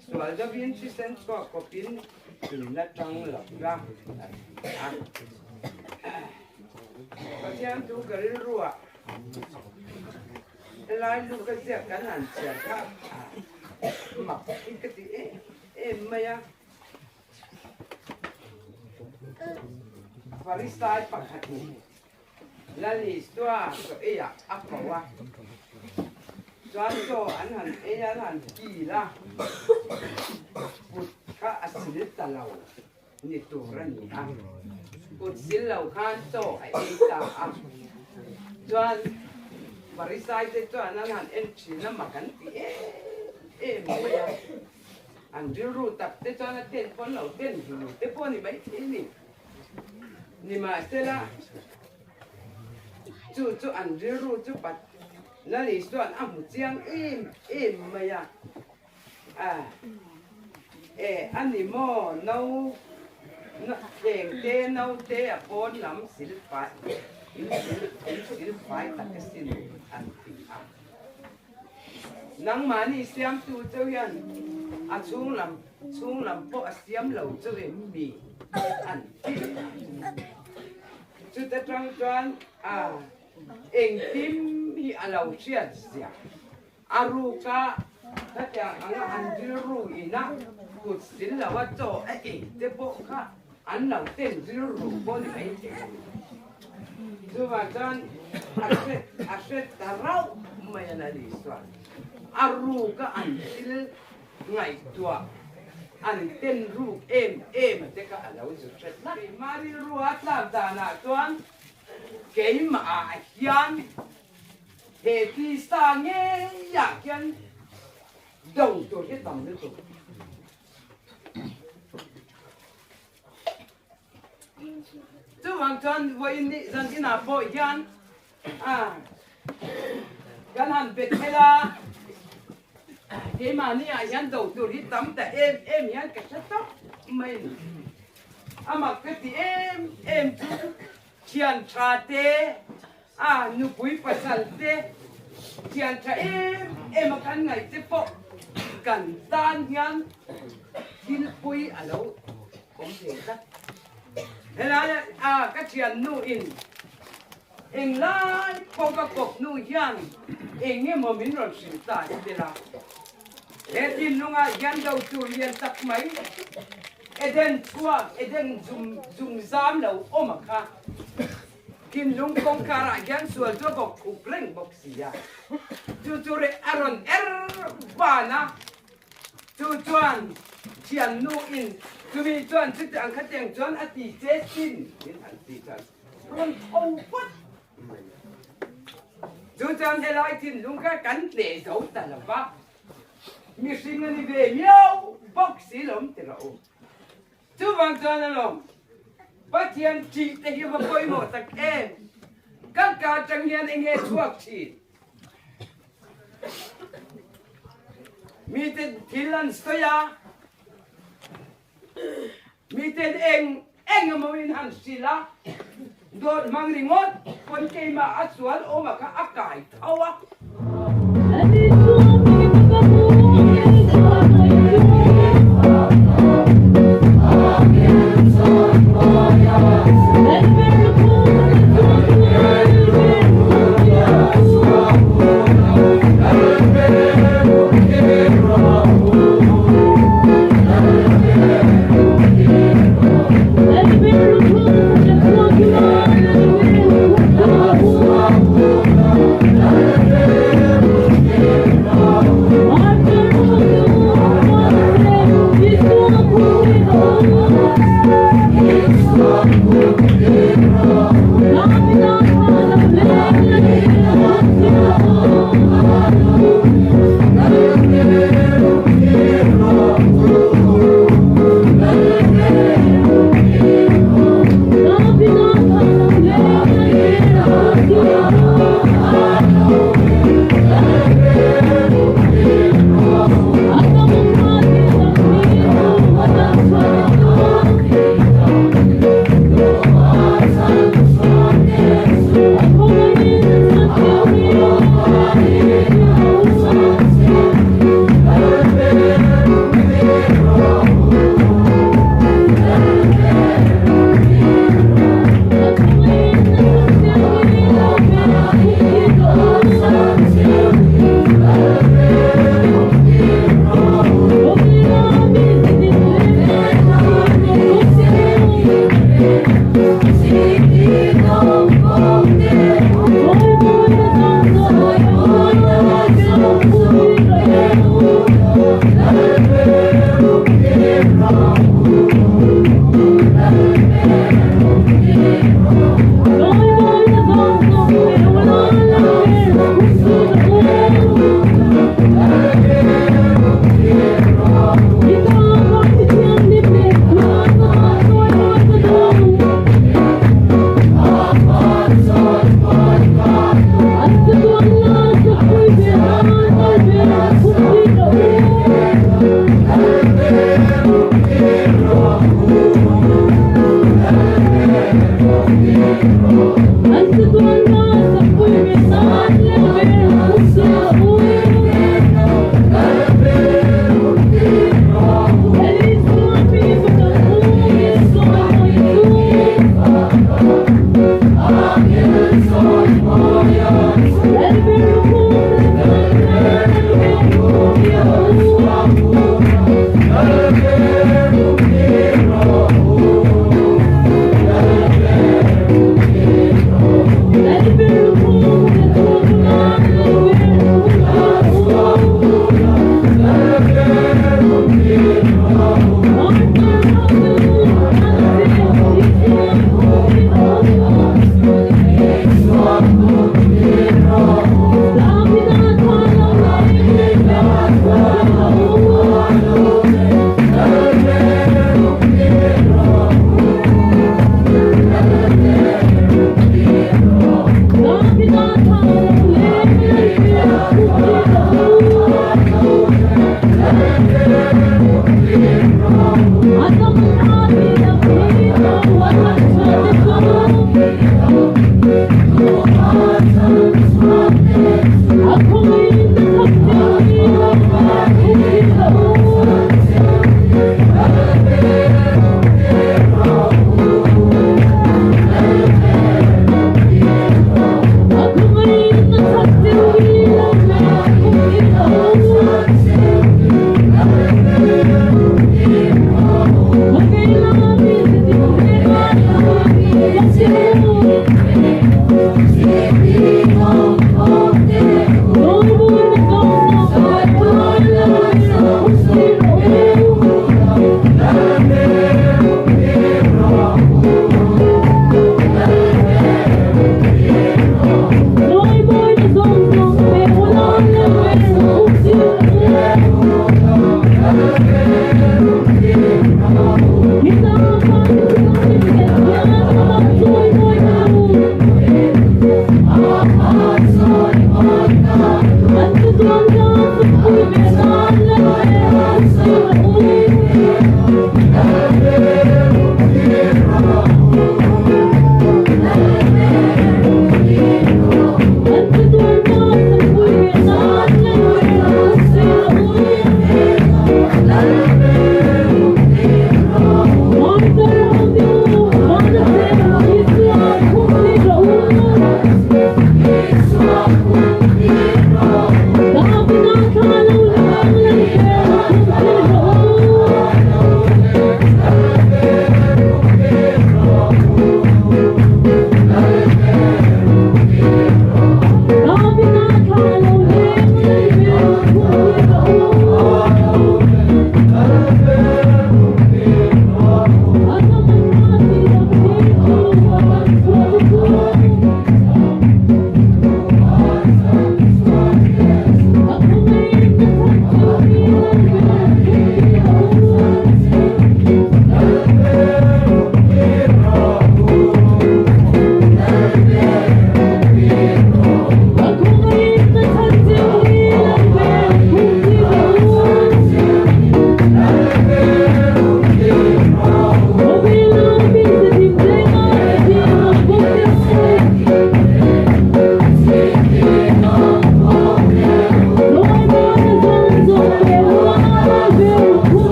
Sual deuhin thisen chhuak kawpin in la tang lo la a ti a. Pathian thu ka rilruah helai lu ka ziak kan han chhiar kha mak hi ka ti em em mai a. Farisai pakhatin Lal Isua chaw eiah a ko a, chuan chaw an han ei a, an han kil a, kut kha a sil ta lo ni tur a ni a, kut sil lo khan chaw a ei ta a, chuan Farisai te chuan an han en thin a, mak an ti em em mai a, an rilru tak te chuan a ten pawn lo ten ru te pawh a ni maithei a ni. Nimahsela, chu chu an rilru chu Lal Isua'n a hmu chiang em em mai a, A, e, a ni maw, no, thleng te, no te a pawn lam silfai, in sil, in silfai tak asin, an ti a. Nangmahni siamtu cheu hian a chhung lam chhung lam pawh a siam lo cheu em mi an ti leh a. Chuta tang chuan a engkim hi a lo hriat zia a ruka khatiang anga an rilru ina kut sil lo a chaw a ei te pawh kha an lo ten rilru pawh ni mai thei a ni. Chuvang chuan a hre a hre ta rauh mai a Lal Isuan a ruka an thil ngaihtuah an ten ruk em em a te kha a lo zu hre tlat. Keimah rilrua tlak danah chuan keimah ah hian he tisa ngeiah hian do tur hi tam lutuk. Chuvang chuan vawiin ni zan inah pawh hian kan han bet phel a, keimahni ah hian do tur hi tam ta em em hian ka hre tawp mai a ni. A mak ka ti em em chu thian tha te, a nupui pasal te thian tha em em a kan ngaih te pawh kan tan hian thil pui a lo awm thei tlat. Helai a ka thiannu in englai pawh ka kawp nu hian eng emaw min rawn hrilh ta tel a, he thinlungah hian do tur lian tak mai Eden chhuak Eden zum zam lo awm a kha. Thinlung kawngkharah hian sual chu a bawk khup reng bawk si a, chu chu reh a rawn er van a, chu chuan thiannu in chumi chuan chuti ang khatiang chuan a ti che sin min han ti chuan rawn tho phawt mai a. Chu chuan helai thinlung kha kan hneh zo ta lo va, mihring a ni ve miau bawk si lo ti rawh u. Chuvang chuan alawm, Pathian ṭih te hi va pawimawh tak em? Kan ka aṭang hian eng nge chhuak ṭhin? Mite thil an sawi a, miten eng eng emaw in han hrilh a, dawt hmang ringawt pawn keimah a sual awm a kha a kai tho a.